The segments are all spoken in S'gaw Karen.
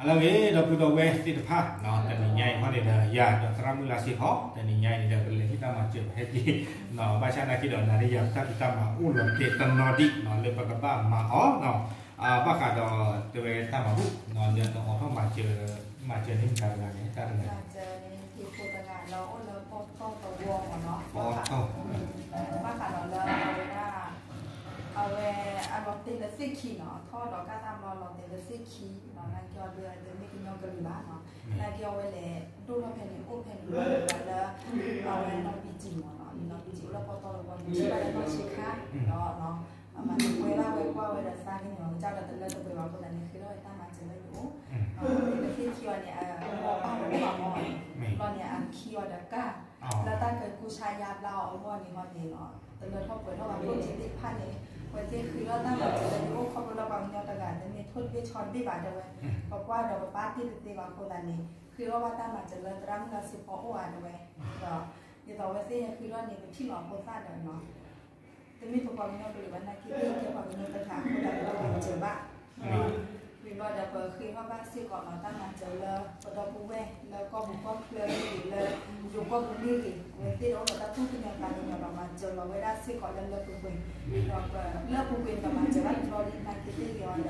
အဂ့ၤ ဒီပုၢ်ဒီဝဲၢ်သ့ၣ်တဖၣ်, တနံၤညါအံၤခီန့ၣ်ဒီး ယၤဒီးသရၣ်မုၣ်လါစ့ဖီ တနံၤညါအံၤန့ၣ်ဒီး ကလဲၤဟ့ၣ်တၢ်မၤစၢၤဟဲက့ၤ, ဘၣ်ဆၣ်နာ်က့ဒီး နၤဒီးယၤပတၢ်ဖံးတၢ်မၤအိၣ်လီၤတဲာ်တနီၤဒံး လၢပကဘၣ်မၤအီၤ, ဘၣ်ဃးဒီးတဲဝဲတၢ်မၤဘူၣ် လၢနအိးထီၣ်မၤစၢၤ, မၤစၢၤန့ၣ်မတၤတဂၤန့ၣ် တၢ်တဂၤန့ၣ် မၤစၢၤန့ၣ်ဟ့ၣ်ဖိတဂၤလၢအိၣ်လၢပီၣ်ထီၣ်သဝီမ့ၢ်နီၤ, ပီၣ်ထီၣ်, ဘၣ်ဃးဒီးလၢအဝဲဒၣ် အဝဲအလီၤတဲာ်လၢသ့ၣ်ခံနီၤ, ထီၣ်ဒီးကၢ်တၢ်ဘျီလီၤတဲာ်လၢသ့ၣ်ခံနီၤ, နာ်က့အီၤဒုးတမ့ၢ်ကညီကလုာ်ဘၣ်နီၤ, နာ်က့အီၤဝဲလဲၤဒိၣ်ထီၣ်ဖဲန့ၣ် အိၣ်ဖဲန့ၣ်လၢ အဝဲနီၢ်ပံစံမ့ၢ်နီၤ, နီၢ်ပံစံအိၣ်လၢပီၣ်ထီၣ်သဝီန့ၣ် ထံၣ်ဘၣ်လၢနီၢ်ဆံခါ, ဒီး အမၤတပှဲၤဘၣ်ဝဲကွၢ်ဝဲဒီးသးကညီၤကစၢ်ဒီးတလၢတပှဲၤဘၣ်အဃိသတးန့ၣ် ဃ့ထီၣ်ဝဲတၢ်မၤစၢၤလၢယအိၣ်, လၢသ့ၣ်ခံအီၤန့ၣ် အမိၢ်ပၢ်အိၣ်ဘၣ်မ့ၢ်, ဘျီန့ၣ် အခံအီၤဒီးကၢ်, လၢတၢ်ကကူဆါယါဘျါအီၤအဂီၢ်န့ၣ်ဟီန့ၣ်နီၤ, တလၢထီၣ်ပှဲၤထီၣ်ဘၣ် ဖိက့သ့ၣ်တဖၣ်န့ၣ်, ဝဲသ့ၣ်ဃ့ထီၣ်တၢ်မၤစၢၤလၢယအိၣ်ခီဖျိလၢပှၤကညီတဂၤ တမ့ၢ်ထိၣ်တဘ့ၣ်ဆီတဘ့ၣ်ဘၣ်တဲဝဲ, ပကွၢ်ဒီးပပာ်တ့ၢ်တသ့ဘၣ်အဃိသတးန့ၣ် ဃ့ထီၣ်ဘၣ်တၢ်မၤစၢၤလၢသရၣ်မုၣ်လါစ့ဖီအိၣ်ဧါတဲဝဲ, ဒီး ဒ်သိးအဝဲသ့ၣ်ဃ့ထီၣ်န့ၣ် ပထံၣ်လီၤအဖိသၣ်ဒီးနီၤ တမ့ၢ်ပပှၤကညီကလုာ်ဘၣ်နာ်က့ ကဲပှၤကညီတဂၤအဃိသတးန့ၣ် ပမၤစၢၤဘၣ်, ဝံၤဘျီဒီးပဃ့ထီၣ်ဘၣ်စ့ၢ်ကီးနီၤ တၢ်မၤစၢၤလၢပဒီပုၢ်ဝဲၢ်လၢကီၢ်ပူၤကီၢ်ချၢမ့ၢ်ဂ့ၤ လၢယိၤကီၢ်ပူၤမ့ၢ်ဂ့ၤ အဝဲသ့ၣ်ဒီးအိၣ်ဒီးတၢ်သူၣ်ကညီၤသးကညီၤဒီးမၤစၢၤလီၤဝဲဒၣ်စ့ၢ်ကီးလၢလၢပှဲၤပှဲၤ, ဒီးပလၢပူၤကွံာ်န့ၣ်ဒီးမၤစၢၤဘၣ်တဘျီလံ နာ်က့သ့ၣ်ဂ့ၤအီၤဒီး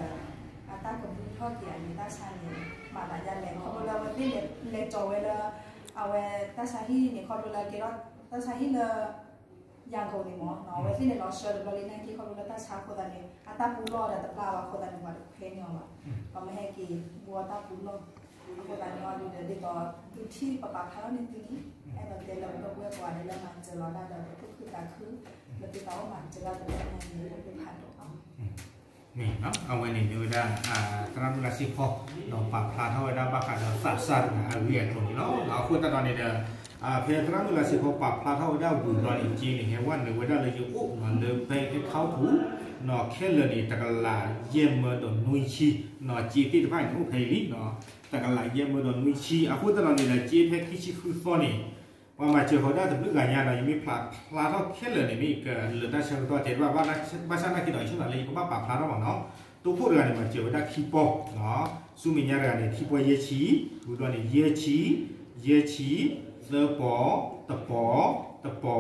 အတၢ်ကဘုထီၣ်က့ၤအမံၤတၢ်ဆါန့ၣ် မၤသးဒ်လဲၣ် ခီဖျိလၢအဝဲသ့ၣ်လဲၤကၠီၤဝဲလၢ အဝဲတၢ်ဆါဟံၣ်န့ၣ် ခီဖျိလၢကဲထီၣ်တၢ်ဆါဟံၣ်လၢ ယၤကိာ်န့ၣ်မ့ၢ်နီၤ အဝဲသ့ၣ်န့ၣ်လီၤဆှၢတဘျီလံ နာ်က့ခီဖျိလၢတၢ်ဆါအဃိသတးန့ၣ် အတၢ်ပူၤလီၢ်ဒီးတပျၢ်ဘၣ်အဃိသတးန့ၣ် ပှၤတခွဲန့ၢ်အီၤဘၣ်, ပှၤမ့ၢ်ဟဲက့ၤဘှီတၢ်ပူၤလီၢ်, အဃိသတးန့ၣ်အီၤဒုးဒီး ဒ်သိးသုထံၣ်ပပာ်ဖျါထီၣ်န့ၢ်သုန့ၣ် အဲၣ်ဒိးတဲလၢပဒီပုၢ်ဝဲၢ်ကိးဂၤဒဲးလၢမၤစၢၤလီၤဒၣ်ဒီးပသူၣ်ခုသးခု လၢသုသးအိၣ်မၤစၢၤဒၣ်တဘျီညါန့ၣ် လၢသုဖးဒိၣ်လီၤ မ့ၢ်အဝဲန့ၣ်မ့ၢ်ဝဲဒၣ် သရၣ်မုၣ်လါစ့ဖီ ဒီးပာ်ဖျါထီၣ်ဝဲဒၣ်ဘၣ်ဃးဒီးသးစၢ်တဂၤအဂ့ၢ်အကျိၤန့ၣ်လီၤ. အဃိသတးဒီးန့ၣ်ဒီး ဖဲသရၣ်မုၣ်လါစ့ဖီပာ်ဖျါထီၣ်ဝဲဒၣ်ဝံၤဘျီန့ၣ် က့န့ၣ် ဟဲဝဲနုာ်ဝဲဒၣ်လၢယအိၣ်နီၤ လၢ bank account ပူၤ နီၤ ခဲလၢာ်န့ၣ် တကလးယဲၢ်မၢဒီးနွံဆံ နီၤ က့သ့ၣ်တဖၣ်န့ၣ်အိၣ်ဖဲအံၤလံနီၤ တကလးယဲၢ်မၢဒီးနွံဆံ အဃိသတးဒီးန့ၣ်ဒီး က့ဖဲခံဆံဃုသီန့ၣ် ပှၤမၤစၢၤဃီၤဒၣ်တဘျုးဂၤညါဒီး ယမ့ၢ်ဖျါဖျါထီၣ်ခဲလၢာ်န့ၣ် မ့ၢ်ကလၢာ်တၢ်ဆၢကတီၢ်တဲတဘၣ် ဘၣ်ဆၣ်နာ်က့ဒီး ယဆိကမိၣ်လၢယကဘၣ်ပာ်ဖျါထီၣ်မ့ၢ်နီၤ တိခိၣ်တဂၤန့ၣ် မၤစၢၤဝဲဒၣ်ခံပီၢ်နီၤ ဆူမဲာ်ညါတဂၤန့ၣ် ခံပီၢ်ယဲၢ်ဆံ ဝံၤဘျီန့ၣ် ယဲၢ်ဆံ ယဲၢ်ဆံ သၢပီၢ်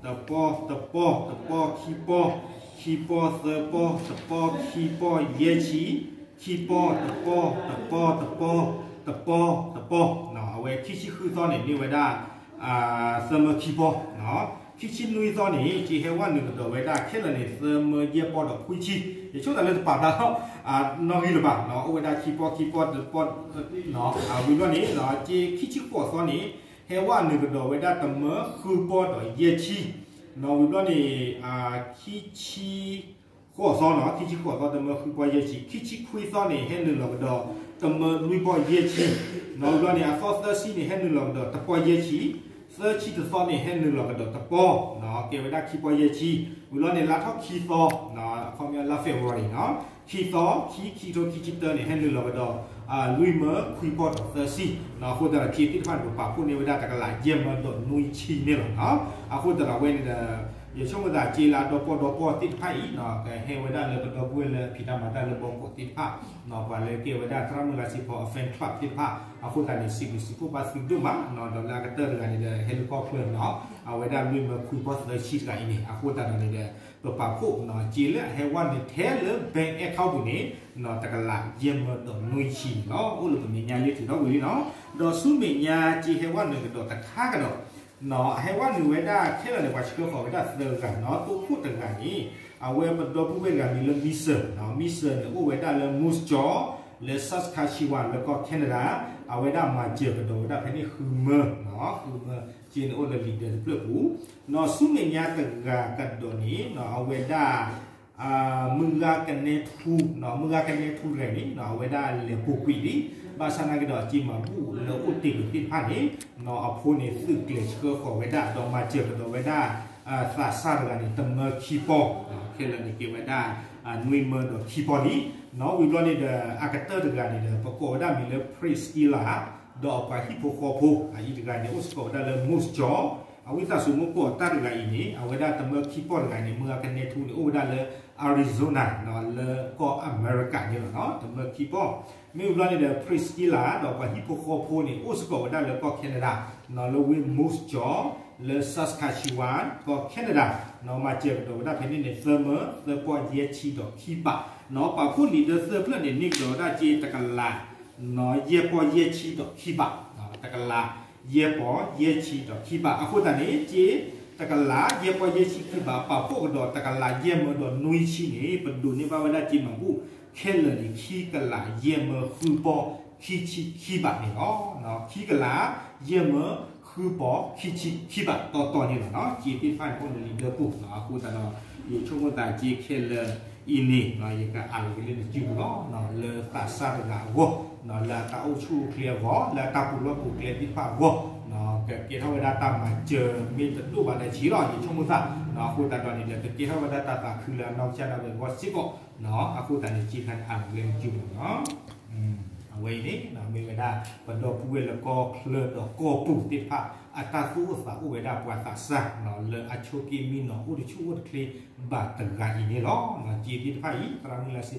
တပီၢ် တပီၢ် တပီၢ် တပီၢ် တပီၢ် တပီၢ် ခံပီၢ် ခံပီၢ် သၢပီၢ် တပီၢ် ခံပီၢ် ယဲၢ်ဆံ ခံပီၢ် တပီၢ် တပီၢ် တပီၢ် တပီၢ် တပီၢ် အဝဲခံဆံဃုသီန့ၣ် မ့ၢ်ဝဲဒၣ် သၢမၢခံပီၢ် ခံဆံနွံသီန့ၣ် က့ဟဲဝဲနုာ်ကဒီးဝဲဒၣ်ခဲလၢာ်န့ၣ် သၢမၢယဲၢ်ပီၢ်ဒီးခွံဆံ ယဆိကမိၣ်လၢတပာ်ဖျါထီၣ် နီၣ်ဂံၢ်လၢၤဘၣ် အိၣ်ဝဲဒၣ်ခံပီၢ်ခံပီၢ်တပီၢ် ဝံၤဘျီန့ၣ် က့ခံဆံဃိးသီန့ၣ် ဟဲဝဲနုာ်ကဒီးဝဲဒၣ်တမၢဃုပီၢ်ဒီးယဲၢ်ဆံ ဝံၤဘျီန့ၣ် ခံဆံ ဃိးသီနီၤ ခံဆံဃိးသီ တမၢဃုပီၢ်ယဲၢ်ဆံ ခံဆံခွံသီန့ၣ် ဟဲနုာ်လီၤကဒီး တမၢလွံၢ်ပီၢ်ယဲၢ်ဆံ နီၤ ဝံၤဘျီန့ၣ် အသီသၢဆံန့ၣ် ဟဲနုာ်လီၤကဒီးတပီၢ်ယဲၢ်ဆံ သၢဆံတသီန့ၣ် ဟဲနုာ်လီၤကဒီးတပီၢ် ကဲဝဲဒၣ်ခံပီၢ်ယဲၢ်ဆံ ဝံၤဘျီန့ၣ် လါထီၣ်ခံသီ အခီပညီလါ February နီၤ ခံသီ ခံ ခံကထိခံဆံတၢန့ၣ် ဟဲနုာ်လီၤကဒီး လွံၢ်မၢခွံပီၢ်ဒီးသၢဆံ အဃိသတးဒီး က့သ့ၣ်တဖၣ်န့ၣ် ပပာ်ဖှိၣ်န့ၢ်ဝဲဒၣ်တကလးယဲၢ်မၢဒီးနွံဆံန့ၣ်လီၤနီၤ အဃိသတးဒီးအဝဲန့ၣ်ဒီး ယဆိကမိၣ်သးက့လၢအဒီပီၢ်ဒီပီၢ်သ့ၣ်တဖၣ်အံၤ ကဟဲဝဲဒၣ်လၢပဒီပုၢ်ဝဲၢ်လၢအဖံးတၢ်မၤတၢ်လၢဘီကီးသ့ၣ်တဖၣ် ပှၤလၢကဲဝဲဒၣ်သရၣ်မုၣ်လါစ့ဖီအ fan club သ့ၣ်တဖၣ် အဃိသတးန့ၣ် စံးဘျုးစံးဖှိၣ်ဘၣ်သုဒိၣ်မး ဒီးလၢအကတၢၢ်တဂၤန့ၣ်ဒီး ဟဲလၢကီၢ်ချၢနီၤ အဝဲဒၣ်လွံၢ်မၢခွံပီၢ်သၢဆံတဂၤအံၤန့ၣ် အဃိသတးဒီးန့ၣ်ဒီး ပပာ်ဖှိၣ်နီၤ က့လၢအဟဲဝဲနုာ်ထဲလၢ bank account ပူၤန့ၣ် တကလးယဲၢ်မၢဒီးနွံဆံန့ၣ်လီၤ အိၣ်လၢပမဲာ်ညါလံ ထုးထီၣ်ဝံၤလံနီၤ ဒီးဆူမဲာ်ညါက့ဟဲဝဲနုာ်ကဒီးတခါကဒီး အဟဲဝဲနုာ်ဝဲဒၣ်ခဲလၢာ်န့ၣ် ပှၤဆှၢဃီၤဝဲဒၣ်သၢဂၤနီၤ တိခိၣ်တဂၤန့ၣ် အဝဲပဒီပုၢ်ဝဲၢ်တဂၤမံၤလၢ Misa နီၤ Misa န့ၣ် အိၣ်ဝဲဒၣ်လၢ Moose Jaw လၢ Saskatchewan လၢကီၢ် Canada အဝဲဒၣ်မၤစၢၤကဒီးဝဲဒၣ်ဖဲန့ၣ်ဃုမၢ ဃုမၢ က့န့ၣ်အိၣ်လၢ leader တဖျၢၣ်ပူၤ နီၤ ဆူမဲာ်ညါတဂၤကဒီးန့ၣ် အဝဲဒၣ် မုၢ်ဂၤကနဲထူ မုၢ်ဂၤကနဲထူတဂၤန့ၣ် အဝဲဒၣ်လဲၤပူၤကွံာ်လံ ဘၣ်ဆၣ်နာ်က့ဒီး က့မၤဘူၣ်လၢအိၣ်တ့ၢ်လီၤသ့ၣ်တဖၣ်န့ၣ် အဖိန့ၣ်သုးကျဲၤဆှၢဃီၤဝဲဒၣ် ဒီးမၤစၢၤကဒီးဝဲဒၣ် သးစၢ်တဂၤန့ၣ် တမၢခံပီၢ် ခဲလၢာ်န့ၣ်ကဲဝဲဒၣ် နွံမၢဒီးခံပီၢ်လံ နီၤ ဝံၤဘျီန့ၣ်ဒီး အကတၢၢ်တဂၤန့ၣ်ဒီး ပကိးဝဲဒၣ်မံၤလၢ Priscilla ဒီးအပှၤဟံၣ်ဖိဃီဖိ အအံၤတဂၤန့ၣ် အိၣ်စ့ၢ်ကီးဝဲဒၣ်လၢ Moose Jaw အဝံသးစူၤမူကီၢ်တၢ်တဂၤအံၤန့ၣ် အဝဲဒၣ်တမၢခံပီၢ်တဂၤန့ၣ် မုၢ်အကနဲထူန့ၣ် အိၣ်ဝဲဒၣ်လၢ Arizona လၢကီၢ်အမဲရကၤန့ၣ်လီၤ. တမၢခံပီၢ် မ့ၢ်ဘျီန့ၣ်ဒီး Priscilla ဒီးပှၤဟံၣ်ဖိဃီဖိန့ၣ် အိၣ်စ့ၢ်ကီးဝဲဒၣ်လၢကီၢ် Canada လၢဝ့ၢ် Moose Jaw လၢ Saskatchewan ကီၢ် Canada မၤစၢၤကဒီးဝဲဒၣ်ဖဲန့ၣ်န့ၣ် သၢမၢ သၢပီၢ်ယဲၢ်ဆံဒီးခံဘး ပာ်ဖှိၣ်လံာ်ဒၢသၢဖျၢၣ်န့ၣ် န့ၢ်ကဒီးဝဲဒၣ်စ့တကလး ယဲၢ်ပီၢ်ယဲၢ်ဆံဒီးခံဘး, တကလး ယဲၢ်ပီၢ်ယဲၢ်ဆံဒီးခံဘး. အဃိသတးန့ၣ် စ့တကလး ယဲၢ်ပီၢ်ယဲၢ်ဆံခံဘး ပာ်ဖှိၣ်ကဒီးတကလး ယဲၢ်မၢဒီးနွံဆံန့ၣ် ပဒိးန့ၢ်ဘၣ်ဝဲဒၣ်စ့မၤဘူၣ်ခဲလၢာ်န့ၣ် ခံကလး ယဲၢ်မၢ ဃုပီၢ် ခံဆံခံဘးန့ၣ်လီၤ. ခံကလး ယဲၢ်မၢ ဃုပီၢ် ခံဆံခံဘးတီတီန့ၣ်လီၤ. စ့သ့ၣ်တဖၣ်န့ၣ် အိၣ်လၢလံာ်ဒၢပူၤ အဃိသတးဒီး ယဆိကမိၣ်သးစ့ခဲလၢာ်အံၤန့ၣ် ယကအးလီၤက့ၤလၢနစုပူၤလီၤ. လၢသးစၢ်တဂၤအဂီၢ် လၢအတၢ်အိၣ်ဆူၣ်အိၣ်ချ့အဂီၢ် လၢအတၢ်ပူၤလီၢ်ပူၤကျဲသ့ၣ်တဖၣ်အဂီၢ် ကကဲထီၣ်ဝဲဒၣ်တၢ်မၤစၢၤမ့ၢ်တဒိၣ်ဘၣ်ဒီးဆံးလီၤ ယဆိကမိၣ်သး. အဃိသတးဒီးန့ၣ်ဒီး ကကဲထီၣ်ဝဲဒၣ်တၢ်သးခုလၢအနီၢ်ကစၢ်ဒၣ်ဝဲအဂီၢ်စ့ၢ်ကီး. အဃိသတးန့ၣ် စ့ခါန့ၣ် အးလီၤက့ၤလၢနစုပူၤလီၤ. အဝဲအံၤန့ၣ် မ့ၢ်ဝဲဒၣ် ပဒီပုၢ်ဝဲၢ်လၢကီၢ်ချၢဒီးကီၢ်ပူၤသ့ၣ်တဖၣ် အတၢ်သူၣ်အိၣ်သးအိၣ်ဝဲဒၣ်ပှၤသးစၢ် လၢအဆိးက့မံနီၤအိၣ်တဆူၣ်အိၣ်တချ့ဘၣ်တဂၤအံၤန့ၣ်လီၤ. စ့သ့ၣ်တဖၣ်အံၤ သရၣ်မုၣ်လါစ့ဖီ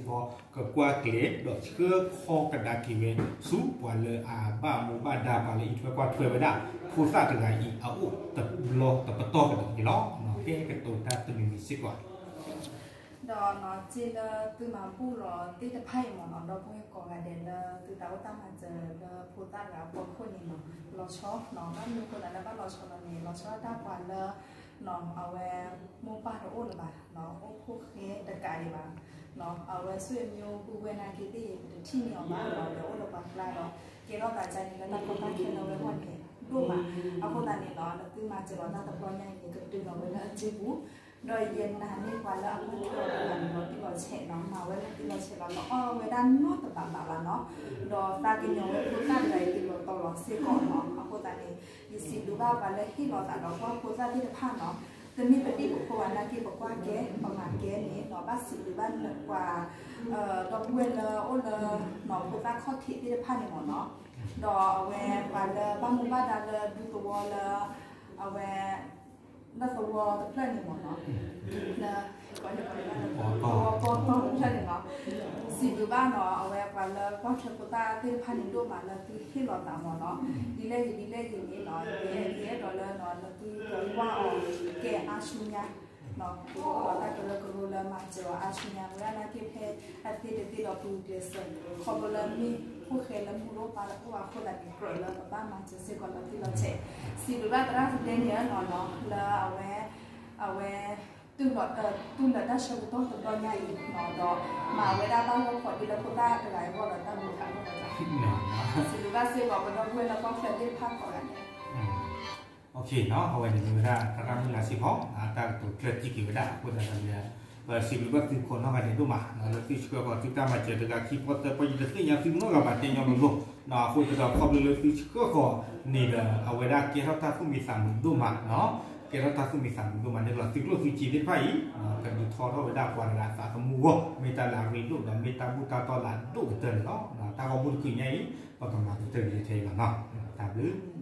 ကကွၢ်ကျဲၤဒီးဆှၢခီကဒါက့ၤဝဲဆူ ပှၤလၢအဘၣ်မူဘၣ်ဒါ ပှၤလၢအံးထွဲကွၢ်ထွဲဝဲဒၣ် ဖိသၣ်တဂၤအံၤအအိၣ်တဘျီတပတီၢ်ကဒီးန့ၣ်လီၤ. ကဲကတိၤတၢ်တမံၤမံၤစ့ၢ်ကီး ဒီးစ့လၢသုမၤဘူၣ်လီၤသ့ၣ်တဖၣ်အံၤမ့ၢ်နီၤ ဒီပုၢ်ဝဲၢ်ကိးဂၤဒဲးလၢသုတၢ်အိၣ်တၢ်မၤစၢၤလၢဖိသၣ်တဂၤအဖီခိၣ်န့ၣ်နီၤ လီၤဆီနီၤ ဘၣ်မနုၤအဃိသတးလၢဘၣ်လီၤဆီလီၤန့ၣ် လီၤဆီဒၣ်တၢ်ပှၤလၢ အဝဲ မိၢ်ပၢ်တအိၣ်လၢၤဘၣ် အိၣ်ဖှိၣ်ဃဲတကးဒံးဘၣ် အဝဲဆွေမျိုးပုၢ်ဝဲၢ်နာ်က့သ့ၣ် ပတထံၣ်န့ၢ်အီၤဘၣ်နီၤ ဒီးအိၣ်လၢပှၤကျါဒီး ကဲထီၣ်သးဒ်န့ၣ်လၢတၢ်ကီတၢ်ခဲလၢဝဲအဂီၢ်န့ၣ် ဒိၣ်မး အဃိသတးန့ၣ်နီၤ လၢသုမၤစၢၤလီၤတၢ်တဘျီညါအံၤန့ၣ် ကတုၤလီၤဝဲလၢအစုပူၤ ဒီးယနာ်န့ၢ်ပှၤလၢအမုၢ်ထီၣ်တဂၤန့ၣ် လီၤတံၢ်လီၤဆဲးနီၤ မၤဝဲလီၤတံၢ်လီၤဆဲးလီၤ လီၤအီၣ်ဝဲဒၣ်နီတဘးဘးဘၣ်နီၤ ဒီးသးကညီၤဝဲဖိသၣ်တဂၤအံၤ တုၤလီၤတီၤလီၤစ့ၢ်ကီးနီၤ အဃိသတးန့ၣ် ယစံးဘျုးဘၣ်ပှၤလၢဟ့ၣ်လီၤသးဒီးကွၢ်ဖိသၣ်သ့ၣ်တဖၣ်နီၤ တမ့ၢ်ပဒံၣ်ပဖိဘၣ်နာ်က့ ပကွၢ်ကဲ ပမၤကဲန့ၣ်နီၤ ဘၣ်စံးဘျုးဘၣ်ပှၤ ဒီပုၢ်ဝဲၢ်လၢအိၣ်လၢ နီၤဖိသၣ်ခီၣ်ထံးသ့ၣ်တဖၣ်န့ၣ်မ့ၢ်နီၤ ဒီးအဝဲပှၤလၢဘၣ်မူဘၣ်ဒါလၢဒူသဝီလၢ အဝဲ လၢသဝီတဖျၢၣ်န့ၣ်မ့ၢ်နီၤ လၢ သဝီပီတီၢ်တဖျၢၣ်န့ၣ်နီၤ စံးဘျုးဘၣ်နီၤ အဝဲပှၤလၢကွၢ်ထွဲဖိသၣ်သ့ၣ်တဖၣ်န့ၣ် ဒိၣ်မးလၢသုဟ့ၣ်လီၤသးမ့ၢ်နီၤ ဒ်လဲၣ်ဂ့ၤဒ်လဲၣ်ဂ့ၤန့ၣ်နီၤ ယအဲၣ်ဒိးလၢနီၤ လၢသုကကွၢ်အီၤကဲအါဆူညါ ကအိၣ်ဒီးတၢ်ကရၢကရိလၢမၤစၢၤအါဆူညါ ဝဲဒၣ်နာ်က့ဖဲအသ့တသ့ဒီးပူၤကျဲးစၢး ခီဖျိလၢမ့ၢ်ဖိၣ်ဃဲလၢမုၢ်တအိၣ်ပၢ်တအိၣ်အဃိသတးန့ၣ် ကြၢးလၢပဘၣ်မၤစၢၤစ့ၢ်ကီးလီၤတံၢ်လီၤဆဲး စံးဘျုးဘၣ်သရၣ်ဒဲန့ၣ်နီၤ လၢအဝဲ အဝဲ တူၢ်လီၤ တူၢ်လီၤတၢ်ဆၢကတီၢ်တဘျီညါအံၤနီၤ ဒီးမၤဝဲဒၣ်ဘၣ်ဂီၢ်ဖီးဒ်လၢဖိသၣ်တဂၤအဂီၢ်ဒီးတၢ်မူခးအဂီၢ် စံးဘျုးဘၣ်စ့ၢ်ကီးပဒီပုၢ်ဝဲၢ်လၢကီၢ်ချၢသ့ၣ်တဖၣ်ကိးဂၤဒဲး အဝဲန့ၣ်မ့ၢ်ဝဲဒၣ်သရၣ်မုၣ်လါစ့ဖီ တၢ်ကတိၤကျၢၢ်တံၢ်က့ၤဝဲဒၣ် အဃိသတးဒီး ပစံးဘျုးဘၣ်သုကိးနီၢ်ဂၤဒဲးဒိၣ်မး လၢသုဆှၢဃီၤသုတၢ်မၤစၢၤတဂၤခံဖီသၢဖီ ယတသ့ၣ်ညါသုနီတဂၤဘၣ် တဲညီလိၤလိၤ အဃိသတးဒီးခီဖျိလၢသုဆှၢဃီၤန့ၣ်ဒီး အဝဲဒၣ်ကဲထီၣ်တၢ်သူၣ်မံသးမုာ်ဒိၣ်မး ကဲထီၣ်တၢ်သူၣ်မံသးမုာ်ဒိၣ်မးန့ၣ်လီၤ. သုကျိၣ်သုစ့သ့ၣ်တဖၣ်အံၤ ကဒုးထီထီၣ်ဝဲဒၣ်ပှၤတဂၤအသးသမူအဂီၢ် မ့ၢ်တၢ်လၢအရ့ဒိၣ်ဒီးမ့ၢ်တၢ်ဘူၣ်တၢ်တီလၢအဒိၣ်ကတၢၢ်န့ၣ်လီၤ. တၢ်ဂီၤမူတချုးညါအံၤ ပကမၤကတၢၢ်က့ၤထဲအံၤလီၤနီၤ. တၢ်ဘျုး